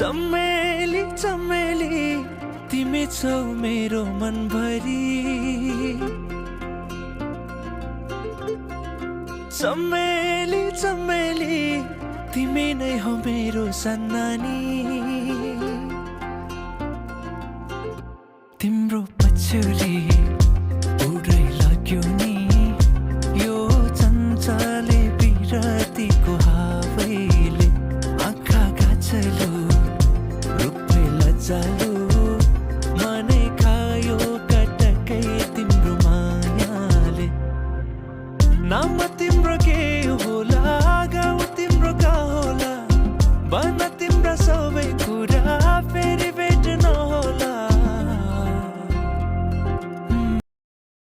चमेली चमेली तिमी छौ मेरो मनभरि चमेली चमेली तिमी नै हो मेरो सन्नानी